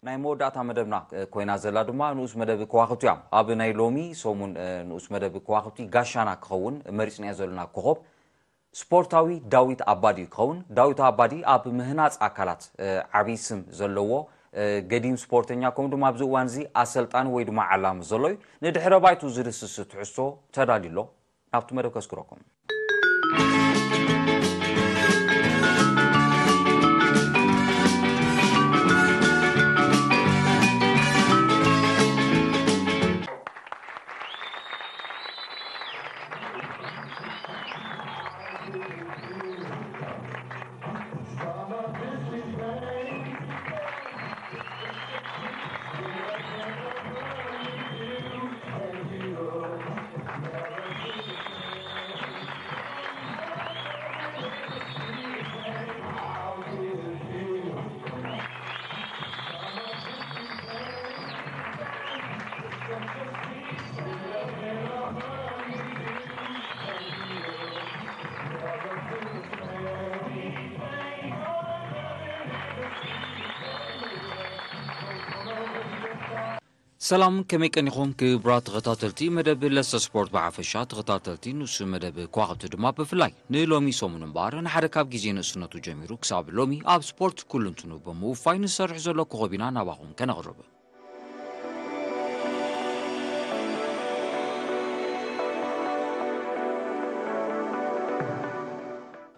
ናይ መወዳእታ መደብና ኮይና ዘላ ድማ ንኡስ መደብ ከዋኽብቲ እያ። ኣብ ናይ ሎሚ ሰሙን ንኡስ መደብ ከዋኽብቲ ጋሻና ክኸውን መሪጽናዮ ዘለና ኮኸብ ስፖርታዊ ዳዊት ኣባዲ እዩ ክኸውን። ዳዊት ኣባዲ ኣብ ምህናጽ ኣካላት ዓብዪ ስም ዘለዎ ገዲም ስፖርተኛ፣ ከምኡ ድማ ኣብዚ እዋን እዚ ኣሰልጣኒ ወይ ድማ ዓላሚ ዘሎ እዩ። ንድሕረ ባይቱ ዝድስስ ትሕዝቶ ተዳልዩ ኣሎ። ናብቲ መደብ ከስግረኩም። ሰላም፣ ከመይ ቀኒኹም ክቡራት ተኸታተልቲ መደብ ለሰ ስፖርት ብሓፈሻ፣ ተኸታተልቲ ንሱ መደብ ከዋኽብቲ ድማ ብፍላይ። ንሎሚ ሰሙን እምበኣር ንሓደ ካብ ግዜ ንእስነቱ ጀሚሩ ክሳብ ሎሚ ኣብ ስፖርት ኩሉ እንትኑ ብምውፋይ ንሰርሕ ዘሎ ኮኸብ ኢና ናባኹም ከነቕርብ።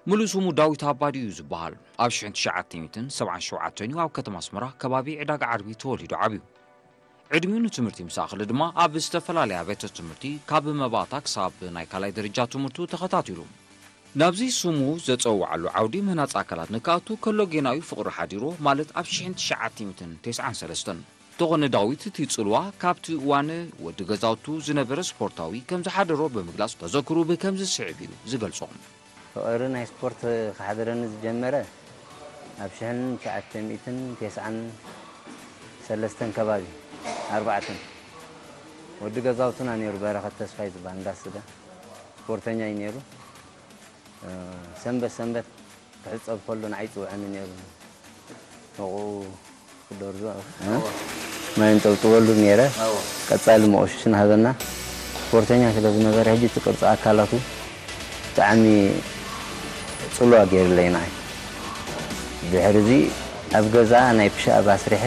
ምሉእ ስሙ ዳዊት ኣባዲ እዩ ዝበሃል። ኣብ ሽሕን ትሽዓተ ሚእትን ሰብዓን ሸውዓተን እዩ ኣብ ከተማ ኣስመራ ከባቢ ዕዳጋ ዓርቢ ተወሊዱ ዓብዩ። ዕድሚኡ ንትምህርቲ ምስ ኣኽለ ድማ ኣብ ዝተፈላለያ ኣብያተ ትምህርቲ ካብ መባእታ ክሳብ ናይ ካልኣይ ደረጃ ትምህርቱ ተኸታቲሉ። ናብዚ ስሙ ዘጸውዓሉ ዓውዲ ምህናጽ ኣካላት ንክኣቱ ከሎ ጌናዊ ፍቕሪ ሓዲሮ፣ ማለት ኣብ ሽሕን ትሽዓተ ሚእትን ተስዓን ሰለስተን። እንተኾነ ዳዊት እቲ ጽልዋ ካብቲ እዋን ወዲ ገዛውቱ ዝነበረ ስፖርታዊ ከም ዝሓደሮ ብምግላጽ ተዘክሩ ብከምዚ ስዕብ እዩ ዝገልጾ። ፍቕሪ ናይ ስፖርት ክሓድረኒ ዝጀመረ ኣብ ሽሕን ትሽዓተ ሚእትን ተስዓን ሰለስተን ከባቢ፣ ኣርባዕተን። ወዲ ገዛውትና ነይሩ፣ በረኸት ተስፋይ ዝበሃል፣ እንዳስጋ ስፖርተኛ እዩ ነይሩ። እ፣ ሰንበት ሰንበት ክዕጸብ ከሎ ንዓይ ይጽውዐኒ ነይሩ። መቑ ክደርዞ፣ እ? ማይ እንጠብጥበሉ ነይረ። ቀጻሊ መቑሽሽ እናሃበና ስፖርተኛ ስለ ዝነበረ፣ ሕጂ እቲ ቅርጺ ኣካላቱ ብጣዕሚ ጽልዋ ገይሩለይ ንዓይ። ድሕሪ እዚ ኣብ ገዛ ናይ ፕሻብ ኣስሪሐ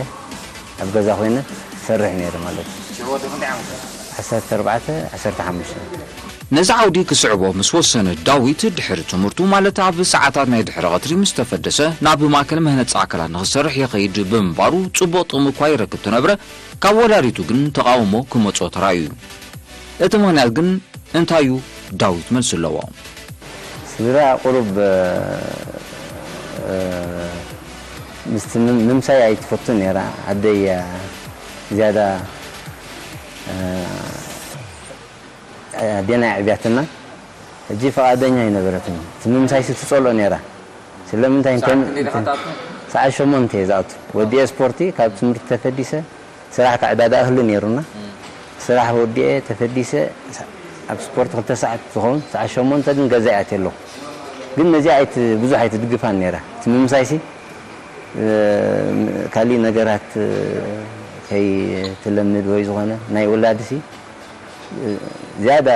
ኣብ ገዛ ኮይነ ሰርሕ ነይረ ማለት እዩ። ሽዑ ወዲ ክንደይ ዓመት? ዓሰርተ ኣርባዕተ፣ ዓሰርተ ሓሙሽተ። ነዚ ዓውዲ ክስዕቦ ምስ ወሰነ ዳዊት ድሕሪ ትምህርቱ፣ ማለት ኣብ ሰዓታት ናይ ድሕሪ ቀትሪ ምስ ተፈደሰ፣ ናብ ማእከል መህነጺ ኣካላት ንኽሰርሕ ይኸይድ ብምንባሩ ጽቡቕ ጥቕሚ እኳ ይረክብ ተነብረ፣ ካብ ወላዲቱ ግን ተቓውሞ ክመጾ ተራእዩ እዩ። እቲ ምኽንያት ግን እንታይ እዩ? ዳዊት መልሲ ኣለዎ። ስድራ ቁሩብ፣ እ፣ ምስቲ ምም-፣ ምምሳይ ኣይትፈቱን ነይራ። ኣደይ እያ ዝያዳ፣ እ፣ ኣዴና ኣዕብያትና። ሕጂ ፈቓደኛ ኣይነበረትን። እቲ ምምሳይሲ ትጸልኦ ነይራ። ስለምንታይ? እንተ-፣ ሰዓት ክንደይ ኢኻ ትኣቱ? ሰዓት ሸሞንተ እየ ዝኣቱ። ወዲኤ ስፖርቲ ካብ ትምህርቲ ተፈዲሰ፣ ስራሕ ካብ ዕዳጋ እኽሊ ነይሩና። እም። ስራሕ ወዲኤ ተፈዲሰ፣ ኣብ ስፖርት ክልተ ሰዓት ዝኸውን፣ ሰዓት ሸሞንተ ግን ገዛ እየ ኣትየ ኣለኹ። ግን ነዚኣ ኣይት-፣ ብዙሕ ኣይትድግፋን ነይራ። እቲ ምምሳይሲ፣ እ፣ ካሊእ ነገራት፣ እ፣ ከይትለምድ ወይ ዝኾነ ናይ ውላድሲ፣ እ፣ ዝያዳ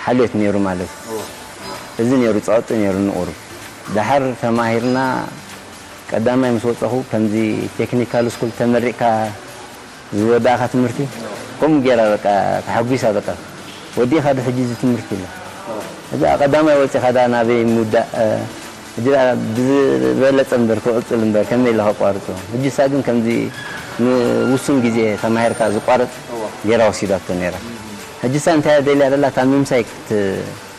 ሓልዮት ነይሩ ማለት እዩ። እዎ። እዚ ነይሩ፣ ጸቕጢ ነይሩ ንቑሩብ። ደሓር ተማሂርና ቀዳማይ ምስ ወጸኹ፣ ከምዚ ቴክኒካል ስኩል ተመሪቕካ ዝወዳእካ ትምህርቲ፣ ከምኡ ጌራ በቃ ተሓጒሳ በቃ። ወዲእኻ ዶ ሕጂ እዚ ትምህርቲ ኢላ። እዛ ቀዳማይ ወጺኻ ዳ ናበይ ምውዳእ፣ እ፣ ሕጂ ዳ ብዝበለጸ እምበር ክቕጽል እምበር ከመይ ኢለ ከቋርጾ። ሕጂ እሳ ግን ከምዚ ንውሱን ግዜ ተማሂርካ ዝቋረጽ እዎ። ጌራ ወሲዳቶ ነይራ። ሕጂ እሳ እንታይ እያ ደልያ ደላ? እታ ምምሳይ ክት-፣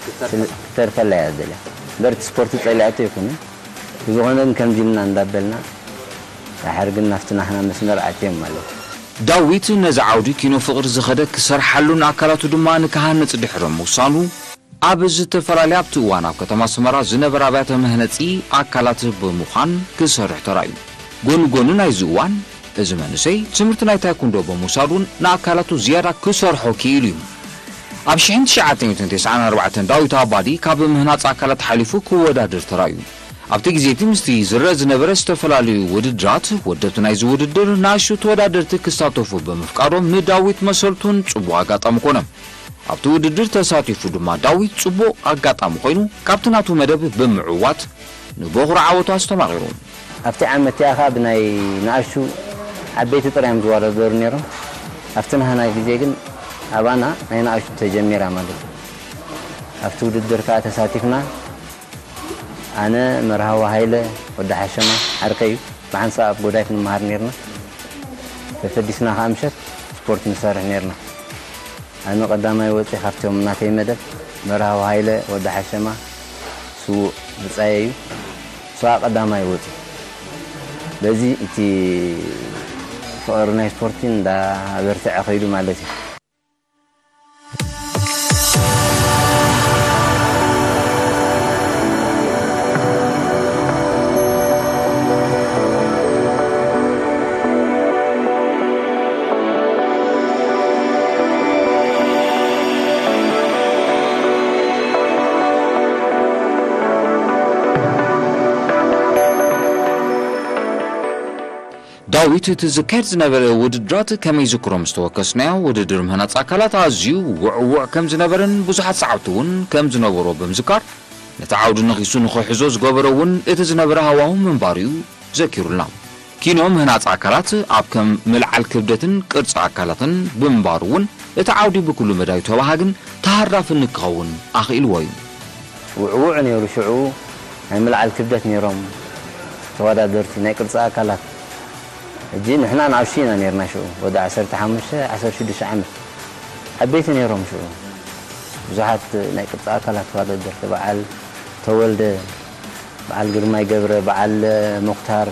ክትተርፈላ። ክትተርፈላ እያ ደልያ። እምበር እቲ ስፖርት ጸሊኣቶ ኣይኮነን። ብዝኾነ ግን ከምዚ ኢልና እንዳበልና፣ ድሓር ግን ናብቲ ናህና መስመር ኣትዮም ማለት እዩ። ዳዊት ነዚ ዓውዲ ኪኖ ፍቕሪ ዝኸደ ክሰርሓሉን ኣካላቱ ድማ ንክሃንጽ ድሕሪ ምውሳኑ፣ ኣብ ዝተፈላለያ ኣብቲ እዋን ኣብ ከተማ ኣስመራ ዝነበራ ኣብያተ መህነጺ ኣካላት ብምዃን ክሰርሕ ተራእዩ። ጎኒ ጎኒ ናይዚ እዋን፣ እዚ መንእሰይ ትምህርቲ ናይ ታይኮንዶ ብምውሳድ እውን ንኣካላቱ ዝያዳ ክሰርሖ ክኢሉ እዩ። ኣብ ሽሕን ትሽዓተ ሚእትን ተስዓን ኣርባዕተን ዳዊት ኣባዲ ካብ ምህናጽ ኣካላት ሓሊፉ ክወዳደር ተራእዩ። ኣብቲ ግዜ እቲ ምስቲ ዝረአ ዝነበረ ዝተፈላለዩ ውድድራት፣ ወደብቲ ናይዚ ውድድር ንኣሽቱ ተወዳደርቲ ክሳተፉ ብምፍቃዶም ንዳዊት መሰልቱን ጽቡቕ ኣጋጣሚ ኮነ። ኣብቲ ውድድር ተሳቲፉ ድማ ዳዊት ጽቡቕ ኣጋጣሚ ኮይኑ ካብቲ ናቱ መደብ ብምዕዋት ንበኹሪ ዓወቱ ኣስተማቒሩ። ኣብቲ ዓመት እቲኣ ኸኣ ብናይ ንኣሽቱ ዓበይቲ ጥራይ እዮም ዝወዳደሩ ነይሮም። ኣብቲ ናህና ግዜ ግን ኣባና ናይ ንኣሽቱ ተጀሚራ ማለት እዩ። ኣብቲ ውድድር ከኣ ተሳቲፍና። ኣነ፣ መርሃዊ ሃይለ፣ ወዲ ሓሸማ፣ ዓርከይ እዩ። ብሓንሳእ ኣብ ጎዳይፍ ንመሃር ኔርና። ተፈዲስና ከኣ ምሸት ስፖርት ንሰርሕ ኔርና። ኣነ ቀዳማይ ወጺ ካብቶም ናተይ መደብ፣ መርሃዊ ሃይለ፣ ወዲ ሓሸማ፣ ስዉእ ብጻየ እዩ። እሱ ከኣ ቀዳማይ ወጺ። በዚ እቲ ፍቕሪ ናይ ስፖርቲ እንዳበርትዐ ኸይዱ ማለት እዩ። ዳዊት፣ እቲ ዝካየድ ዝነበረ ውድድራት ከመይ ዝክሮ ምስ ተወከስናዮ፣ ውድድር ምህናጽ ኣካላት ኣዝዩ ውዕዉዕ ከም ዝነበረን ብዙሓት ሰዓብቲ እውን ከም ዝነበሮ ብምዝካር፣ ነቲ ዓውዲ ነኺሱ ንኽሕዞ ዝገበሮ እውን እቲ ዝነበረ ሃዋሁ ምንባሩ እዩ ዘኪሩልና። ኪኖ ምህናጽ ኣካላት ኣብ ከም ምልዓል ክብደትን ቅርጺ ኣካላትን ብምንባሩ እውን፣ እቲ ዓውዲ ብኩሉ መዳዩ ተባሃግን ተሃራፍን ንክኸውን ኣኽኢልዎ እዩ። ውዕዉዕ ነይሩ። ሽዑ ናይ ምልዓል ክብደት ነይሮም ተወዳደርቲ ናይ ቅርጺ ኣካላት። ሕጂ ንሕና ንኣሽቱ ኢና ነይርና ሽዑ፣ ወዲ ዓሰርተ ሓሙሽተ፣ ዓሰርተ ሽዱሽተ ዓመት። ዓበይቲ ነይሮም ሽዑ። ብዙሓት ናይ ቅርጺ ኣካላት ተወዳደርቲ፣ በዓል ተወልደ፣ በዓል ግርማይ ገብረ፣ በዓል ሙኽታር፣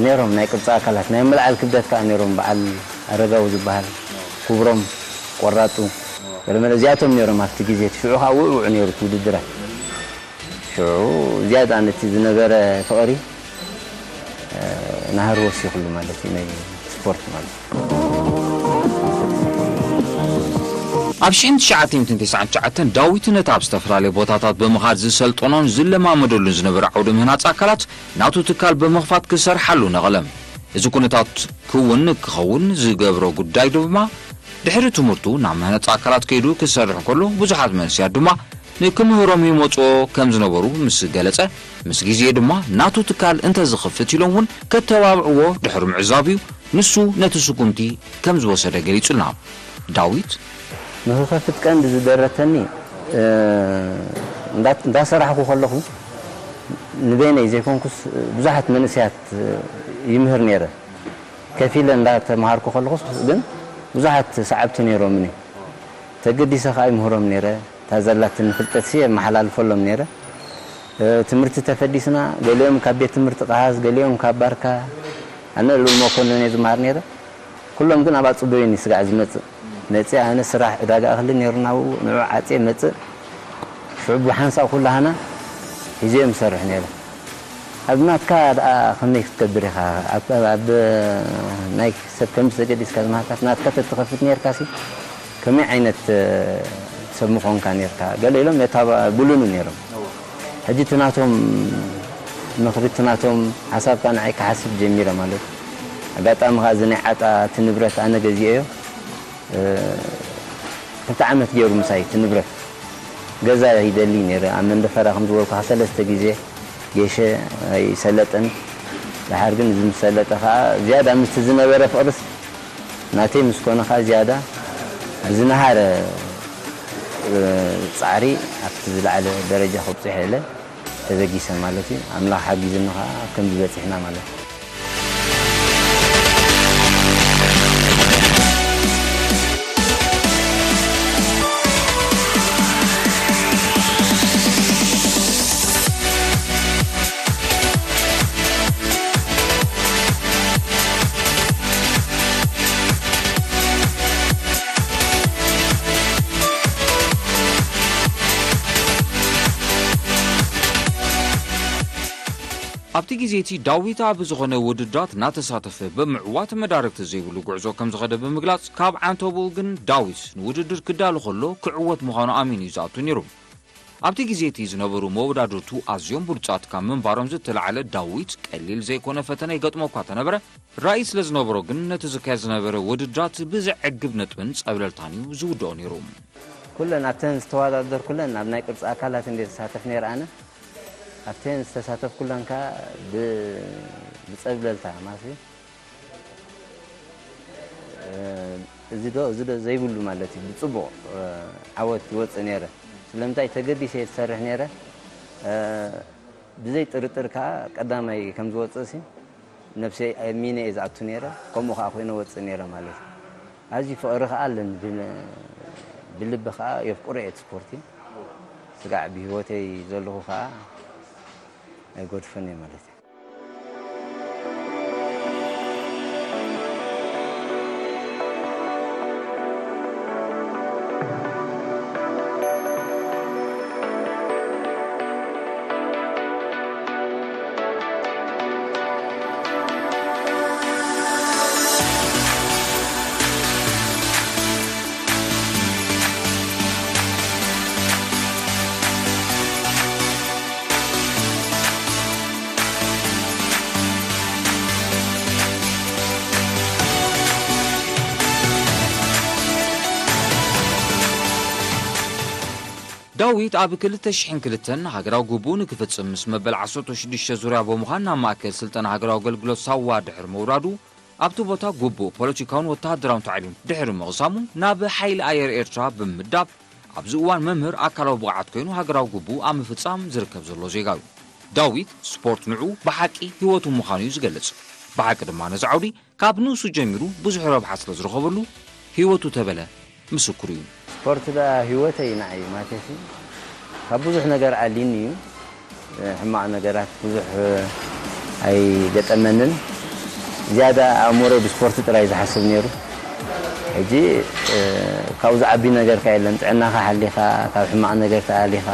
ነይሮም ናይ ቅርጺ ኣካላት። ናይ ምልዓል ክብደት ከኣ ነይሮም፣ በዓል ኣረጋዊ ዝበሃል፣ ክብሮም ቆራጡ፣ ገለመለ እዚኣቶም ነይሮም ኣብቲ ግዜ እቲ። ሽዑ ከኣ ውዕዉዕ ነይሩ እቲ ውድድራት። ሽዑ ዝያዳ ነቲ ዝነበረ ፍቕሪ፣ እ፣ ናህሪ ወሲኹሉ ማለት እዩ፣ ናይ ስፖርት ማለት እዩ። ኣብ ሽሕን ትሽዓተ ሚእትን ተስዓን ትሽዓተን ዳዊት ነቲ ኣብ ዝተፈላለየ ቦታታት ብምኻድ ዝሰልጠኖን ዝለማመደሉን ዝነበረ ዓውዲ ምህናጽ ኣካላት ናቱ ትካል ብምኽፋት ክሰርሓሉ ነቐለ። እዚ ኩነታት ክውን ክኸውን ዝገብሮ ጉዳይ ድማ፣ ድሕሪ ትምህርቱ ናብ ምህናጽ ኣካላት ከይዱ ክሰርሕ እንከሎ፣ ብዙሓት መንእሰያት ድማ ንክምህሮም ይመጽኦ ከም ዝነበሩ ምስ ገለጸ፣ ምስ ግዜ ድማ ናቱ ትካል እንተዝኸፍት ኢሎም እውን ከተባብዕዎ ድሕሪ ምዕዛብ እዩ፣ ንሱ ነቲ ስጉምቲ ከም ዝወሰደ ገሊጹልና። ዳዊት፣ ንኽኸፍት ቀንዲ ዝደረተኒ፣ እ፣ እንዳ-፣ እንዳሰራሕኩ ከለኹ ንበይነይ ዘይኮንኩስ ብዙሓት መንእሰያት ይምህር ነይረ። ከፊለ እንዳተምሃርኩ ከለኹስ ግን ብዙሓት ሰዓብቲ ነይሮምኒ። ተገዲሰ ከኣ ይምህሮም ነይረ። እታ ዘላትኒ ፍልጠትሲ የመሓላልፈሎም ነይረ። እ፣ ትምህርቲ ተፈዲስና፣ ገሊኦም ካብ ቤት ትምህርቲ ቀሃስ፣ ገሊኦም ካብ ባርካ፣ ኣነ ልኡል መኮንን እየ ዝመሃር ነይረ። ኩሎም ግን ኣብ ኣጽበዩኒ ስጋዕ ዝመጽእ። መጽእ ኣነ ስራሕ ዕዳጋ እኽሊ ነይሩና ኣብኡ፣ ንዑ ዓጽየ መጽእ። ሽዑ ብሓንሳእ ኩላህና ሒዘዮም ዝሰርሕ ነይረ። ኣብ ናትካ ደኣ ከመይ ክትገብር ኢኻ? ኣብ፣ ኣብ ናይ ሰብ ከምዚ ተገዲስካ ዝመሃርካስ ናትካ ተትኸፍት ነይርካሲ ከመይ ዓይነት፣ እ፣ ሰብ ምኾንካ ነይርካ? ገለ ኢሎም የታባብሉኒ ነይሮም። ሕጂ እቲ ናቶም ምኽሪ፣ እቲ ናቶም ሓሳብ ከኣ ንዓይ ክሓስብ ጀሚረ ማለት እዩ። ኣጋጣሚ ከኣ እዚ ናይ ዓጣ እቲ ንብረት ኣነ ገዚኤዮ። እ፣ ክልተ ዓመት ገይሩ ምሳይ እቲ ንብረት። ገዛ ይደሊ ነይረ። ኣብ መንደፈራ ከም ዝበልኩኻ ሰለስተ ግዜ ጌሸ ኣይሰለጠን። ደሓር ግን እዚ ምስ ሰለጠ ከኣ ዝያዳ ምስቲ ዝነበረ ፍቕርስ ናተይ ምስ ኮነ ከኣ ዝያዳ ብዝነሃረ፣ እ፣ ጻዕሪ ኣብቲ ዝለዓለ ደረጃ ከብጽሖ ኢለ ተበጊሰ ማለት እዩ። ኣምላኽ ሓጊዙኒ ከኣ ኣብ ከምዚ በጺሕና ማለት እዩ። ኣብቲ ግዜ እቲ ዳዊት ኣብ ዝኾነ ውድድራት እናተሳተፈ ብምዕዋት መዳርግቲ ዘይብሉ ጉዕዞ ከም ዝኸደ ብምግላጽ፣ ካብ ዓንተቦኡ ግን ዳዊት ንውድድር ክዳሎ ከሎ ክዕወት ምዃኑ ኣሚኑ እዩ ዝኣቱ ነይሩ። ኣብቲ ግዜ እቲ ዝነበሩ መወዳድርቱ ኣዝዮም ብሉጻት ካብ ምንባሮም ዝተላዕለ ዳዊት ቀሊል ዘይኮነ ፈተነ ይገጥሞ እኳ ተነበረ፣ ራእይ ስለ ዝነበሮ ግን ነቲ ዝካየድ ዝነበረ ውድድራት ብዘዕግብ ነጥብን ጸብለልታን እዩ ዝውድኦ ነይሩ። ኩለን ኣብተን ዝተወዳደርኩለን ኣብ ናይ ቅርጺ ኣካላት እንደ ዝሳተፍ ነይረ ኣነ። ኣብተን ዝተሳተፍኩለን ከኣ ብ-፣ ብጸብለልታ ማለት እዩ። እዚ ዶ፣ እዚ ዶ ዘይብሉ ማለት እዩ። ብጽቡቕ፣ እ፣ ዓወት ይወጽእ ነይረ። ስለምንታይ ተገዲሰ እየ ዝሰርሕ ነይረ። እ፣ ብዘይ ጥርጥር ከኣ ቀዳማይ ከም ዝወጽእ ሲ ነብሰይ ኣሚነ እየ ዝኣቱ ነይረ። ከምኡ ከኣ ኮይነ ወጽእ ነይረ ማለት እዩ። ኣዝዩ ፍቕሪ ከኣ ኣለኒ። ብል-፣ ብልቢ ከኣ የፍቅሮ እየ እቲ ስፖርቲ። ስጋዕ ብህይወተይ ዘለኹ ከኣ ኣይጎድፈን እየ ማለት እዩ። ዳዊት ኣብ ክልተ ሽሕን ክልተን ሃገራዊ ግቡኡ ንክፍጽም ምስ መበል ዓሰርተ ሽዱሽተ ዙርያ ብምዃን ናብ ማእከል ስልጠና ሃገራዊ ኣገልግሎት ሳዋ ድሕሪ ምውራዱ፣ ኣብቲ ቦታ ግቡእ ፖለቲካውን ወተሃደራውን ታዕሊም ድሕሪ ምቕሳሙ፣ ናብ ሓይሊ ኣየር ኤርትራ ብምምዳብ፣ ኣብዚ እዋን መምህር ኣካላዊ ብቕዓት ኮይኑ ሃገራዊ ግቡኡ ኣብ ምፍጻም ዝርከብ ዘሎ ዜጋ እዩ። ዳዊት፣ ስፖርት ንዕኡ ብሓቂ ህይወቱ ምዃኑ እዩ ዝገልጽ። ብሓቂ ድማ ነዚ ዓውዲ ካብ ንሱ ጀሚሩ ብዙሕ ረብሓ ስለ ዝረኸበሉ፣ ህይወቱ ተበለ ምስክሩ እዩ። ስፖርት ደኣ ህይወተይ ንዓይ ማለተሲ፣ ካብ ብዙሕ ነገር ኣሊኒ እዩ። ሕማቕ ነገራት ብዙሕ ኣይገጠመንን። ዝያዳ ኣእምሮይ ብስፖርት ጥራይ ዝሓስብ ነይሩ። ሕጂ፣ እ፣ ካብኡ ዝዓቢ ነገር ከ የለን። ጥዕናኻ ሓሊኻ፣ ካብ ሕማቕ ነገር ተኣሊኻ፣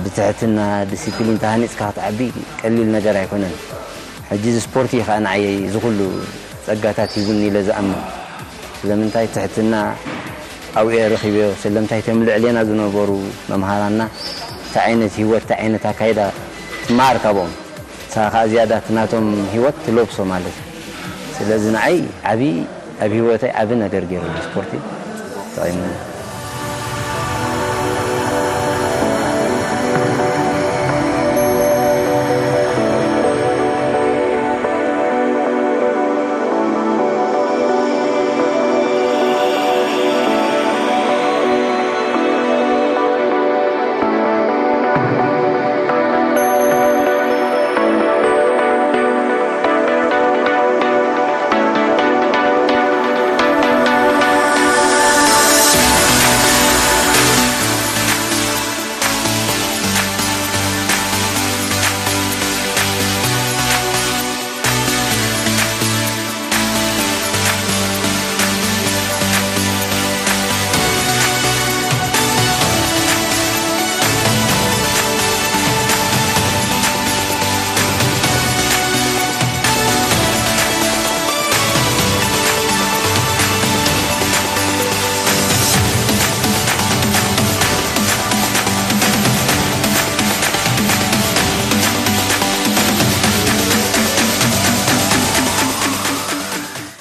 ብትሕትና፣ ዲሲፕሊን ተሃኒጽካ ክትዓቢ ቀሊል ነገር ኣይኮነን። ሕጂ እዚ ስፖርት እዩ ከኣ ንዓይ እዚ ኩሉ ጸጋታት ሂቡኒ ኢለ ዝኣምን። ስለምንታይ ትሕትና ኣብኡ እየ ረኺበዮ። ስለምንታይ እቶም ልዕሌና ዝነበሩ መምሃራንና እንታይ ዓይነት ህይወት፣ እንታይ ዓይነት ኣካይዳ ትመሃር ካብኦም። ንስኻ ከኣ ዝያዳ እቲ ናቶም ህይወት ትለብሶ ማለት እዩ። ስለዚ ንዓይ ዓቢ፣ ኣብ ህይወተይ ዓቢ ነገር ገይሩኒ ስፖርቲ። ጠቒሙኒ።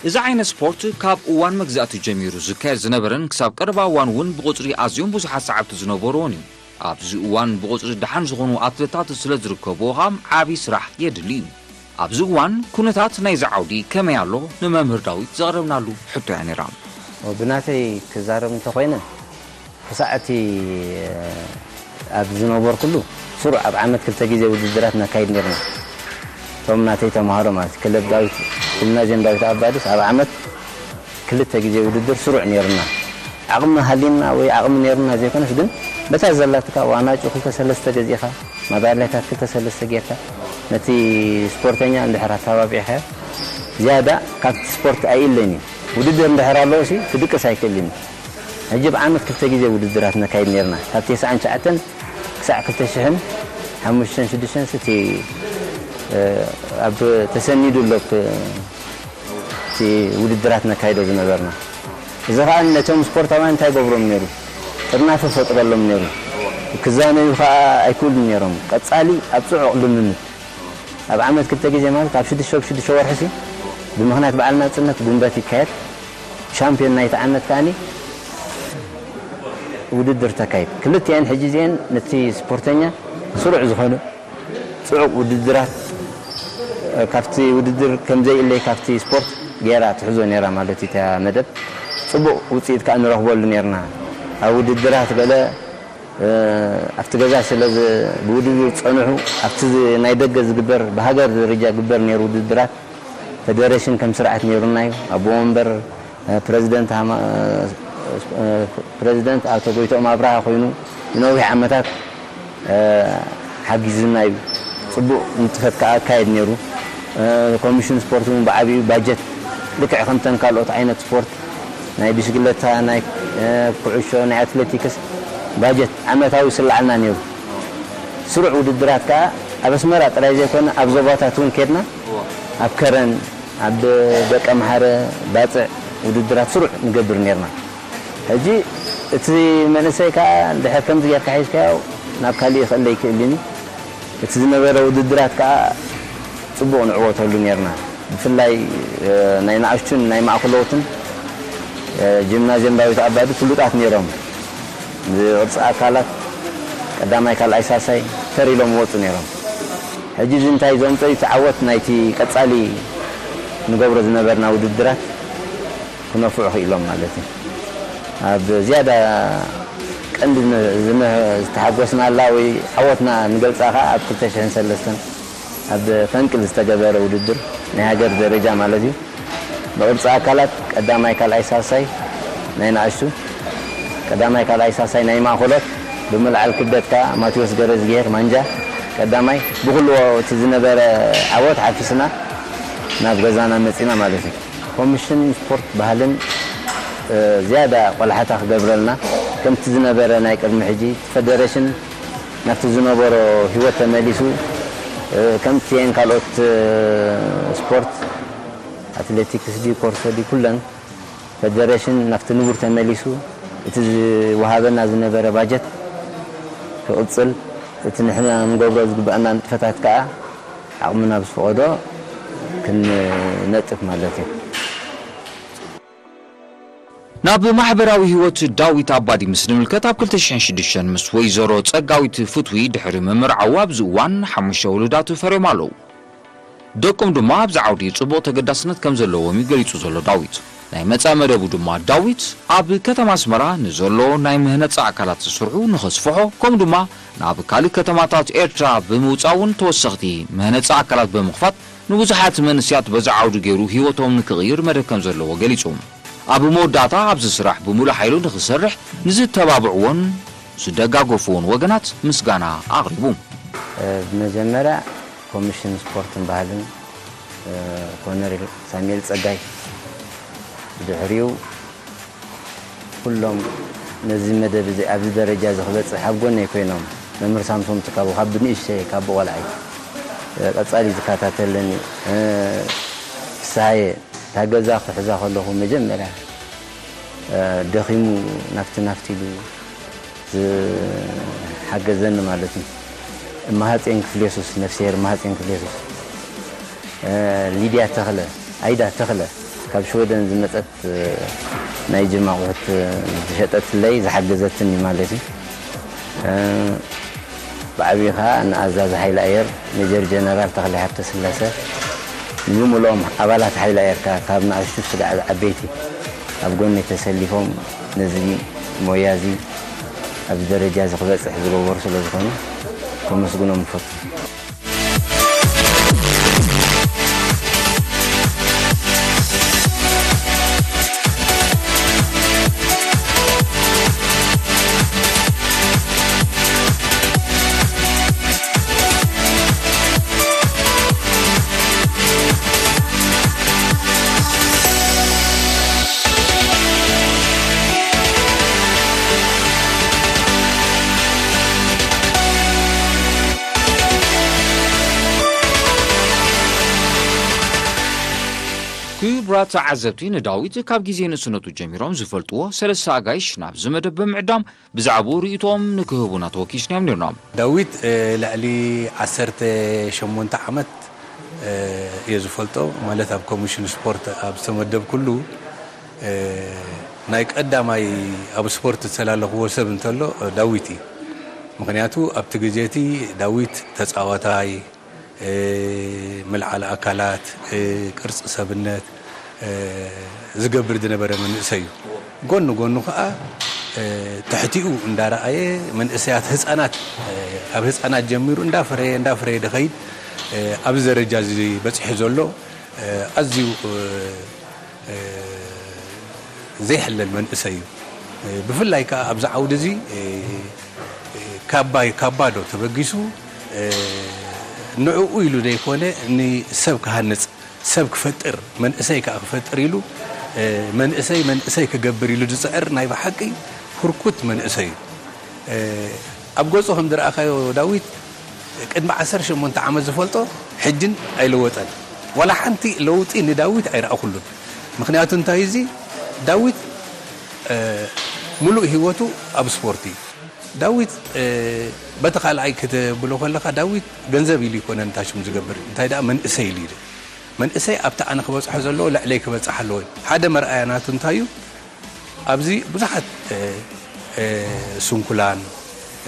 እዚ ዓይነት ስፖርት ካብ እዋን መግዛእቲ ጀሚሩ ዝካየድ ዝነበረን ክሳብ ቀረባ እዋን እውን ብቑጽሪ ኣዝዮም ብዙሓት ሰዓብቲ ዝነበርዎን እዩ። ኣብዚ እዋን ብቑጽሪ ደሓን ዝኾኑ ኣትለታት ስለ ዝርከብዎ ኸኣ ዓቢ ስራሕ የድሊ እዩ። ኣብዚ እዋን ኩነታት ናይዚ ዓውዲ ከመይ ኣሎ? ንመምህር ዳዊት ዘቕረብናሉ ሕቶ እያ ነይራ። ብናተይ ክዛረብ እንተኾይነ፣ ክሳዕ እቲ ኣብ ዝነበርኩሉ ስሩዕ ኣብ ዓመት ክልተ ግዜ ውድድራት ነካይድ ነርና። እቶም ናተይ ተምሃሮ ማለት ክለብ ዳዊት፣ ጂምናዝየም ዳዊት ኣባድስ ኣብ ዓመት ክልተ ግዜ ውድድር ስሩዕ ነይሩና። ዓቕሚ ሃሊና ወይ ዓቕሚ ነይሩና ዘይኮነስ ግን በታ ዘላትካ ዋናጩ ክልተ ሰለስተ ገዚእኻ፣ ማዳልያታት ክልተ ሰለስተ ጌርካ ነቲ ስፖርተኛ እንድሕር ኣተባቢዕካዮ ዝያዳ ካብቲ ስፖርት ኣይእለን እዩ። ውድድር እንድሕር ኣለዎ ሲ ክድቅስ ኣይክእልን እዩ። ሕጂ ብዓመት ክልተ ግዜ ውድድራት ነካይድ ነርና። ካብ ተስዓን ትሽዓተን ክሳዕ ክልተ ሽሕን ሓሙሽተን ሽዱሽተን እቲ፣ እ፣ ኣብ ተሰኒዱ ኣሎ እቲ ውድድራት ነካይዶ ዝነበርና። እዚ ኸኣ ነቶም ስፖርታውያን እንታይ ገብሮም ነይሩ? ጥርናፈ ፈጥረሎም ነይሩ። ክዛነዩ ከዓ ኣይክእሉን ነይሮም። ቀጻሊ ኣብ ጽዑቕ ልምምድ፣ ኣብ ዓመት ክልተ ግዜ፣ ማለት ኣብ ሽዱሽተ፣ ኣብ ሽዱሽተ ወርሒ ሲ፣ ብምኽንያት በዓል ናጽነት ጉንበት ይካየድ። ሻምፒዮን ናይቲ ዓመት ከኣኒ ውድድር ተካይድ። ክልቲኤን ሕጂ እዚኤን ነቲ ስፖርተኛ ስሩዕ ዝኾነ ጽዑቕ ውድድራት፣ እ፣ ካብቲ ውድድር ከም ዘይእለይ ካብቲ ስፖርት ገይራ ትሕዞ ነይራ ማለት እዩ። እታ መደብ ጽቡቕ ውጽኢት ከኣ ንረኽበሉ ነይርና። ኣብ ውድድራት ገለ፣ እ፣ ኣብቲ ገዛ ስለ ዝ-፣ ብውድድር ዝጸንሑ፣ ኣብቲ ዝ-፣ ናይ ደገ ዝግበር፣ ብሃገር ደረጃ ዝግበር ነይሩ ውድድራት፣ ፈደረሽን ከም ስርዓት ነይሩና እዩ። ኣቦ ወንበር፣ እ፣ ፕረዚደንት ሃማ-፣ እ፣ እ፣ ፕረዚደንት ኣቶ ጎይትኦም ኣብርሃ ኮይኑ ንነዊሕ ዓመታት፣ እ፣ ሓጊዙና እዩ። ጽቡቕ ንጥፈት ከኣ ኣካየድ ነይሩ። እ፣ ኮሚሽን ስፖርት እውን ብዓቢኡ ባጀት፣ ልክዕ ከምተን ካልኦት ዓይነት ስፖርት፣ ናይ ብሽክለታ፣ ናይ፣ እ፣ ኩዕሾ፣ ናይ ኣትሌቲክስ፣ ባጀት ዓመታዊ ይስልዓልና ነይሩ። ስሩዕ ውድድራት ከኣ ኣብ ኣስመራ ጥራይ ዘይኮነ ኣብ ዞባታት እውን ኬድና፣ ኣብ ከረን፣ ኣብ ደቀምሓረ፣ ባጽዕ ውድድራት ስሩዕ ንገብር ነይርና። ሕጂ እቲ መንእሰይ ከኣ እንድሕር ከምዚ ጌርካ ሒዝካዮ ናብ ካሊእ ክእለ ይክእልን እዩ። እቲ ዝነበረ ውድድራት ከኣ ጽቡቕ ንዕወተሉ ነይርና። ብፍላይ፣ እ፣ ናይ ንኣሽቱን ናይ ማእከለዎትን፣ እ፣ ጂምናዝየም ዳዊት ኣባዲ ፍሉጣት ነይሮም። ብቅርጺ ኣካላት ቀዳማይ፣ ካልኣይ፣ ሳልሳይ ተር ኢሎም ይወጹ ነይሮም። ሕጂ እዚ እንታይ ዘምጾ እዩ? እቲ ዓወት ናይቲ ቀጻሊ ንገብሮ ዝነበርና ውድድራት ክነፍዑ ክኢሎም ማለት እዩ። ኣብ ዝያዳ ቀንዲ ዝነ-፣ ዝነ-፣ ዝተሓጎስናላ ወይ ዓወትና ንገልጻ ከኣ ኣብ ክልተ ሽሕን ሰለስተን ኣብ ፈንቅል ዝተገበረ ውድድር፣ ናይ ሃገር ደረጃ ማለት እዩ። ብቅርጺ ኣካላት ቀዳማይ፣ ካልኣይ፣ ሳልሳይ ናይ ንኣሽቱ፣ ቀዳማይ፣ ካልኣይ፣ ሳልሳይ ናይ ማእከሎት፣ ብምልዓል ክብደት ከኣ ማቴዎስ ገረዝግሄር ማንጃ ቀዳማይ፣ ብኩሉ እቲ ዝነበረ ዓወት ሓፊስና ናብ ገዛና መጺና ማለት እዩ። ኮሚሽን ስፖርት ባህልን፣ እ፣ ዝያዳ ቆላሕታ ክገብረልና፣ ከምቲ ዝነበረ ናይ ቅድሚ ሕጂ፣ እቲ ፈደረሽን ናብቲ ዝነበሮ ህይወት ተመሊሱ፣ እ፣ ከምቲ እየን ካልኦት፣ እ፣ ስፖርት፣ ኣትሌቲክስ ድዩ፣ ኮርሶ ድዩ፣ ኩለን ፈደረሽን ናብቲ ንቡር ተመሊሱ፣ እቲ ዝወሃበና ዝነበረ ባጀት ክቕጽል፣ እቲ ንሕና ንገብሮ ዝግበኣና ንጥፈታት ከኣ ዓቕምና ብዝፈቐዶ ክንነጥፍ ማለት እዩ። ናብ ማሕበራዊ ህይወት ዳዊት ኣባዲ ምስ ንምልከት፣ ኣብ ክልተ ሽሕን ሽዱሽተን ምስ ወይዘሮ ጸጋዊት ፍትዊ ድሕሪ ምምርዓዉ ኣብዚ እዋን ሓሙሽተ ውሉዳት ፈርዮም ኣለዉ። ደቆም ድማ ኣብዚ ዓውዲ ጽቡቕ ተገዳስነት ከም ዘለዎም እዩ ገሊጹ ዘሎ ዳዊት። ናይ መጻኢ መደቡ ድማ ዳዊት ኣብ ከተማ ኣስመራ ንዘሎ ናይ ምህነጻ ኣካላት ስርሑ ንኸስፍሖ፣ ከምኡ ድማ ናብ ካልእ ከተማታት ኤርትራ ብምውጻእ እውን ተወሰኽቲ ምህነጻ ኣካላት ብምኽፋት ንብዙሓት መንእሰያት በዚ ዓውዲ ገይሩ ህይወቶም ንክቕይር መደብ ከም ዘለዎ ገሊጹ። ኣብ መወዳእታ ኣብዚ ስራሕ ብምሉእ ሓይሉ ንኽሰርሕ ንዝተባብዕዎን ዝደጋገፍዎን ወገናት ምስጋና ኣቕሪቡ። እ፣ ብመጀመርያ ኮሚሽን ስፖርትን ባህልን፣ እ፣ ኮነሬል ሳሙኤል ጸጋይ፣ ብድሕሪኡ ኩሎም ነዚ መደብ እዚ ኣብዚ ደረጃ እዚ ክበጽሕ ኣብ ጎነይ ኮይኖም፣ መምህር ሳምሶም ትካቡ ካብ ብንእሽተይ ካብ ብቆልዓይ፣ እ፣ ቀጻሊ ዝከታተለኒ፣ እ፣ ፍስሃየ እታ ገዛ ክሕዛ ከለኹ መጀመርያ፣ እ፣ ደኺሙ ናፍቲ ናፍቲ ኢሉ ዝሓገዘኒ ማለት እዩ። እማሃጼን ክፍሌሱስ፣ ነፍስሄር እማሃጼን ክፍሌሱስ፣ እ፣ ሊድያ ተኽለ፣ ኣይዳ ተኽለ፣ ካብ ሽወደን ዝመጸት፣ እ፣ ናይ ጅማ ኣቑሑት፣ እ፣ ዝሸጠትለይ ዝሓገዘትኒ ማለት እዩ። እ፣ ብዓብዪ ኸኣ ንኣዛዚ ሓይሊ ኣየር ሜጀር ጀነራል ተኽለ ሃብተስላሰ፣ ንምሉኦም ኣባላት ሓይሊ ኣየር፣ ካብ ንኣሽቱ ስጋዕ ዓበይቲ፣ ኣብ ጎነይ ተሰሊፎም ነዚ ሞያ እዚ ኣብዚ ደረጃ እዚ ክበጽሕ ዝገበሩ ስለ ዝኾኑ ከመስግኖም እፈቱ። ክቡራት ተዓዘብቲ፣ ንዳዊት ካብ ግዜ ንእስነቱ ጀሚሮም ዝፈልጥዎ ሰለስተ ኣጋይሽ ናብዚ መደብ ብምዕዳም ብዛዕባኡ ርእይቶኦም ንክህቡና ተወኪስናዮም ነርና። ዳዊት፣ እ፣ ልዕሊ ዓሰርተ ሸሞንተ ዓመት፣ እ፣ እየ ዝፈልጦ። ማለት ኣብ ኮሚሽን ስፖርት ኣብ ዝተመደብኩሉ፣ እ፣ ናይ ቀዳማይ ኣብ ስፖርት ዝተላለኽዎ ሰብ እንተሎ፣ እ፣ ዳዊት እዩ። ምኽንያቱ ኣብቲ ግዜ እቲ ዳዊት ተጻዋታይ፣ እ፣ ምልዓል ኣካላት፣ እ፣ ቅርጺ ሰብነት፣ እ፣ ዝገብር ዝነበረ መንእሰይ እዩ። ጎኑ ጎኑ ከኣ፣ እ፣ ትሕቲኡ እንዳረኣየ መንእሰያት ህጻናት፣ እ፣ ካብ ህጻናት ጀሚሩ እንዳፈረየ እንዳፈረየ ድኸይድ፣ እ፣ ኣብዚ ደረጃ እዚ በጺሑ ዘሎ፣ እ፣ ኣዝዩ፣ እ፣ እ፣ ዘይሕለል መንእሰይ እዩ። እ፣ ብፍላይ ከኣ ኣብዚ ዓውዲ እዚ፣ እ፣ እ፣ ካብ ባይ-፣ ካብ ባዶ ተበጊሱ፣ እ፣ ንዕኡ ኢሉ ዘይኮነ ንሰብ ክሃንጽ፣ ሰብ ክፈጥር፣ መንእሰይ ከኣ ክፈጥር ኢሉ፣ እ፣ መንእሰይ መንእሰይ ክገብር ኢሉ ዝጽዕር ናይ ብሓቂ ህርኩት መንእሰይ እዩ። እ፣ ኣብ ገጹ ከም ዝረኣኻዮ ዳዊት ቅድሚ ዓሰርተ ሸሞንተ ዓመት ዝፈልጦ ሕጅን ኣይለወጠን። ዋላ ሓንቲ ለውጢ ንዳዊት ኣይረኣኹሉን። ምኽንያቱ እንታይ እዚ ዳዊት፣ እ፣ ሙሉእ ህይወቱ ኣብ ስፖርት እዩ። ዳዊት፣ እ፣ በቲ ካልኣይ ክትብሎ ከለኻ ዳዊት ገንዘብ ኢሉ ይኮነን እታ ሽም ዝገብር። እንታይ ደኣ መንእሰይ ኢሉ እዩ። መንእሰይ ኣብቲ ኣነ ክበጽሖ ዘለዎ ልዕለይ ክበጽሕ ኣለዎ። ሓደ መርኣያ ናቱ እንታይ እዩ? ኣብዚ ብዙሓት፣ እ፣ እ፣ ስንኩላን፣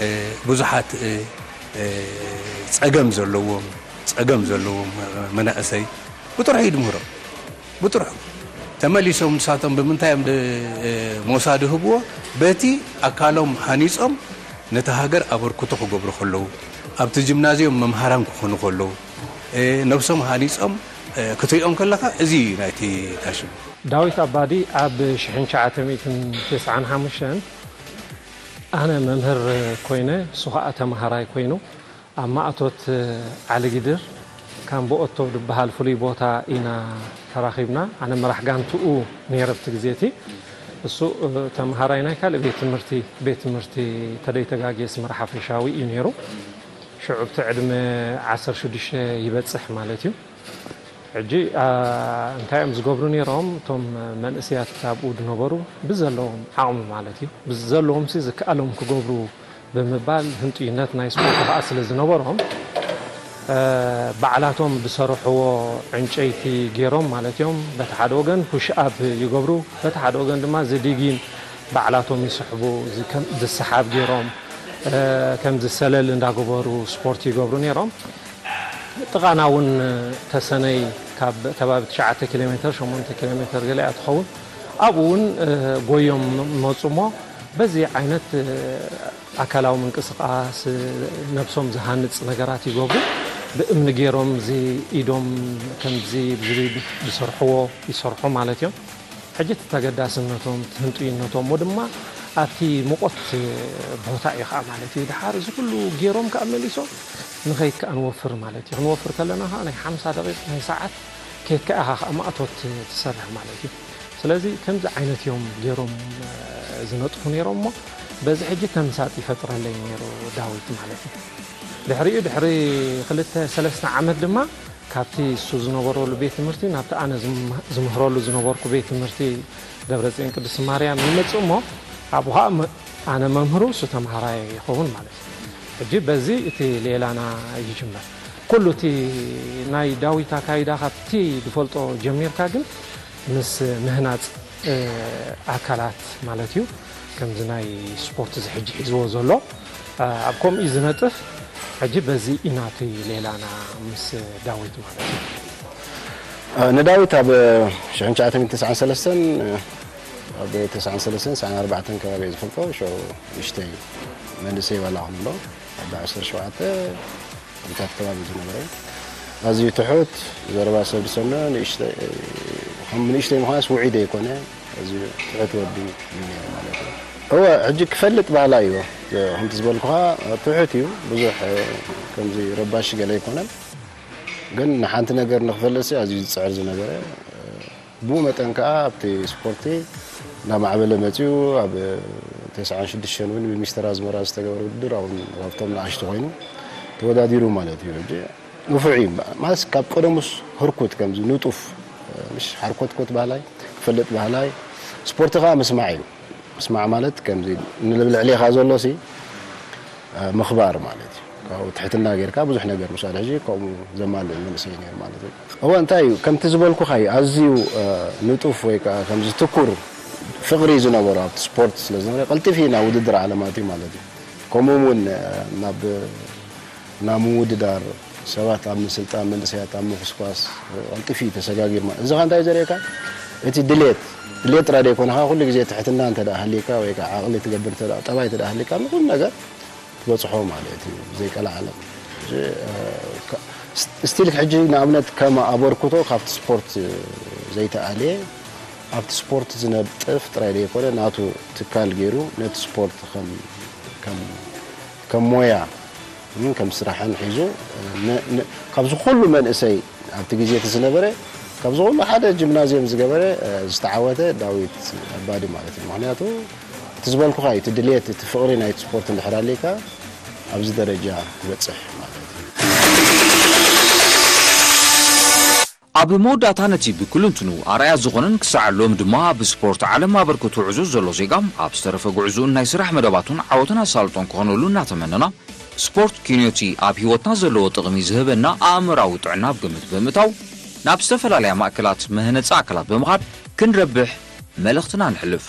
እ፣ ብዙሓት፣ እ፣ እ፣ ጸገም ዘለዎም፣ ጸገም ዘለዎም መናእሰይ ብጥርሑ እዩ ድምህሮም። ብጥርሑ። ተመሊሶም ንሳቶም ብምንታይ እዮም ድ-፣ እ፣ ሞሳ ድህብዎ? በቲ ኣካሎም ሃኒጾም ነቲ ሃገር ኣበርክቶ ክገብሩ ከለዉ፣ ኣብቲ ጂምናዝዮም መምሃራን ክኾኑ ከለዉ፣ እ፣ ነብሶም ሃኒጾም፣ እ፣ ክትሪኦም ከለኻ እዚ እዩ ናይቲ ታሽም። ዳዊት ኣባዲ ኣብ ሽሕን ትሽዓተ ሚእትን ተስዓን ሓሙሽተን ኣነ መምህር ኮይነ፣ እሱ ኸኣ ተማሃራይ ኮይኑ፣ ኣብ ማእቶት ዓሊጊድር ካምቦኦቶ ዝበሃል ፍሉይ ቦታ ኢና ተራኺብና። ኣነ መራሕ ጋንትኡ ነይረ ኣብቲ ግዜ እቲ። እሱ፣ እ፣ ተምሃራይ ናይ ካልእ ቤት ትምህርቲ፣ ቤት ትምህርቲ ተደይተጋግየ ኣስመራ ሓፈሻዊ እዩ ነይሩ። ሽዑ ኣብቲ ዕድመ ዓሰርተ ሽዱሽተ ይበጽሕ ማለት እዩ። ሕጂ፣ አ፣ እንታይ እዮም ዝገብሩ ነይሮም? እቶም መንእሰያት ኣብኡ ዝነበሩ ብዘለዎም ዓቕሚ ማለት እዩ፣ ብዘለዎም ሲ ዝከኣሎም ክገብሩ ብምባል ህንጡይነት ናይ ስፖርት ኸኣ ስለ ዝነበሮም፣ እ፣ ባዕላቶም ዝሰርሕዎ ዕንጨይቲ ገይሮም ማለት እዮም። በቲ ሓደ ወገን ፑሽ ኣፕ ይገብሩ፣ በቲ ሓደ ወገን ድማ ዝዲጊን ባዕላቶም ይስሕቡ፣ ዝ-፣ ከም ዝሰሓብ ገይሮም፣ እ፣ ከምዚ ሰለል እንዳገበሩ ስፖርት ይገብሩ ነይሮም። ጥቓና እውን ተሰነይ ካብ ከባቢ ትሽዓተ ኪሎ ሜትር፣ ሸሞንተ ኪሎ ሜትር ገለ እያ ትኸውን። ኣብኡ እውን፣ እ፣ ጎዮም መጹ እሞ በዚ ዓይነት፣ እ፣ ኣካላዊ ምንቅስቓስ፣ እ፣ ነብሶም ዝሃንጽ ነገራት ይገብሩ። ብእምኒ ገይሮም እዚ ኢዶም ከምዚ ብዚ ዝሰርሕዎ ይሰርሑ ማለት እዮም። ሕጂ እቲ ተገዳስነቶም፣ እቲ ህንጡይነቶም፣ እሞ ድማ ኣብቲ ሙቐት ቦታ እዩ ኸዓ ማለት እዩ። ድሓር እዚ ኩሉ ገይሮም ከኣ መሊሶም ንኸይድ ከኣ ንወፍር ማለት እዩ። ክንወፍር ከለና ኸዓ ናይ ሓምሳ ደቂቕ፣ ናይ ሰዓት ኬድካ ኢኻ ኸዓ ማእቶት ትሰርሕ ማለት እዩ። ስለዚ ከምዚ ዓይነት እዮም ገይሮም፣ እ፣ ዝነጥፉ ነይሮም እሞ በዚ ሕጂ ተምሳጥ ይፈጥረለይ ነይሩ ዳዊት ማለት እዩ። ድሕሪኡ ድሕሪ ክልተ ሰለስተ ዓመት ድማ ካብቲ እሱ ዝነበረሉ ቤት ትምህርቲ ናብቲ ኣነ ዝም-፣ ዝምህረሉ ዝነበርኩ ቤት ትምህርቲ ደብረጽዮን ቅድስቲ ማርያም ይመጽእ እሞ ኣብኡ ኸኣ መ-፣ ኣነ መምህሩ እሱ ተምሃራይ ይኸውን ማለት እዩ። ሕጂ በዚ እቲ ሌላና ይጅመር። ኩሉ እቲ ናይ ዳዊት ኣካይዳ ካብቲ ዝፈልጦ ጀሚርካ ግን ምስ ምህናጽ፣ እ፣ ኣካላት ማለት እዩ። ከምዚ ናይ ስፖርት እዚ ሕጂ ሒዝዎ ዘሎ፣ እ፣ ኣብ ከምኡ እዩ ዝነጥፍ። ሕጂ በዚ ኢና እቲ ሌላና ምስ ዳዊት ማለት እዩ። እ፣ ንዳዊት ኣብ ሽሕን ትሽዓተ ሚእትን ተስዓን ሰለስተን፣ እ፣ ኣብ ተስዓን ሰለስተን፣ ተስዓን ኣርባዕተን ከባቢ እየ ዝፈልጦ። ሽዑ ንእሽተይ መንእሰይ ዋላ ክንብሎ፣ ኣብ ዓሰርተ ሸውዓተ ዓመታት ከባቢ ዝነበረ፣ ኣዝዩ ትሑት፣ ዘረባ ሰብ ዝሰምዕ፣ ንእሽተይ፣ ከም ንእሽተይ ምዃንስ ውዑይ ዘይኮነ፣ ኣዝዩ ትሑት ወዲ እዩ ነይሩ ማለት እዩ። እወ፣ ሕጂ ክፈልጥ ባህላ እዩ። ከምቲ ዝበልኩኻ ትሑት እዩ፣ ብዙሕ፣ እ፣ ከምዚ ረባሺ ገለ ኣይኮነን። ግን ንሓንቲ ነገር ንክፈልጥሲ ኣዝዩ ዝጽዕር ዝነበረ፣ እ፣ ብኡ መጠን ከኣ ኣብቲ ስፖርቲ እናማዕበለ መጺኡ፣ ኣብ ተስዓን ሽዱሽተን እውን ብሚስተር ኣዝመራ ዝተገበረ ውድድር፣ ኣብኡ ካብቶም ንኣሽቱ ኮይኑ ተወዳዲሩ ማለት እዩ። ሕጂ ንፉዕ እዩ። ማለትስ ካብ ቀደሙስ ህርኩት፣ ከምዚ ንጡፍ፣ ምሽ ሓርኮትኮት ባህላይ ክፈልጥ ባህላይ። ስፖርት ከዓ ምስማዕ እዩ። ምስማዕ ማለት ከምዚ ንልብል ዕሌኻ ዘሎ ሲ ምኽባር ማለት እዩ። ካብኡ ትሕትና ጌርካ ብዙሕ ነገር ምሳሌ ሕጂ ከምኡ ዘማልእ መንእሰይ ነይሩ ማለት እዩ። እወ እንታይ እዩ ከምቲ ዝበልኩኻ እዩ ኣዝዩ ንጡፍ ወይ ከዓ ከምዚ ትኩር ፍቕሪ ዝነበሮ ኣብቲ ስፖርት ስለ ዝነበረ ቀልጢፍ እዩ ናብ ውድድር ዓለማት እዩ ማለት እዩ። ከምኡ እውን ናብ ናብ ምውድዳር ሰባት ኣብ ምስልጣን መንእሰያት ኣብ ምኹስኳስ ቀልጢፍ እዩ ተሰጋጊርማ። እዚ ኸ እንታይ ዘርእየካ እቲ ድሌት ድሌት ጥራይ ዘይኮነኻ ኩሉ ግዜ ትሕትና እንተ ደኣ ሃልየካ ወይ ከዓ ዓቕሊ ትገብር እንተ ደኣ ጠባይ እንተ ደኣ ሃልየካ ንኹሉ ነገር ትበፅሖ ማለት እዩ። ዘይቀላዓለም ስቲል ሕጂ ንኣብነት ከም ኣበርክቶ ካብቲ ስፖርት ዘይተኣልየ ኣብቲ ስፖርት ዝነጥፍ ጥራይ ዘይኮነ ናቱ ትካል ገይሩ ነቲ ስፖርት ከም ከም ሞያ ከም ስራሕን ሒዙ ካብዚ ኩሉ መንእሰይ ኣብቲ ግዜ እቲ ዝነበረ ካብዚ ኩሉ ሓደ ጂምናዝየም ዝገበረ ዝተዓወተ ዳዊት ኣባዲ ማለት እዩ። ምክንያቱ እቲ ዝበልኩኻ እዩ፣ እቲ ድልየት እቲ ፍቕሪ ናይቲ ስፖርት እንድሕር ኣለካ ኣብዚ ደረጃ ትበፅሕ ማለት እዩ። ኣብ መወዳእታ ነቲ ብክልንትኑ ኣርኣያ ዝኾነን ክሳዕ ሎም ድማ ኣብ ስፖርት ዓለም ኣበርክቱ ዕዙዝ ዘሎ ዜጋ ኣብ ዝተረፈ ጉዕዙኡን ናይ ስራሕ መደባቱን ዓወትን ኣሳልጦን ክኾነሉ እናተመነና ስፖርት ኪንዮቲ ኣብ ህይወትና ዘለዎ ጥቕሚ ዝህበና ኣእምራዊ ጥዕና ኣብ ግምት ብምእታው ናብ ዝተፈላለያ ማእከላት መህነፂ ኣካላት ብምኻድ ክንረብሕ መልእኽትና ንሕልፍ።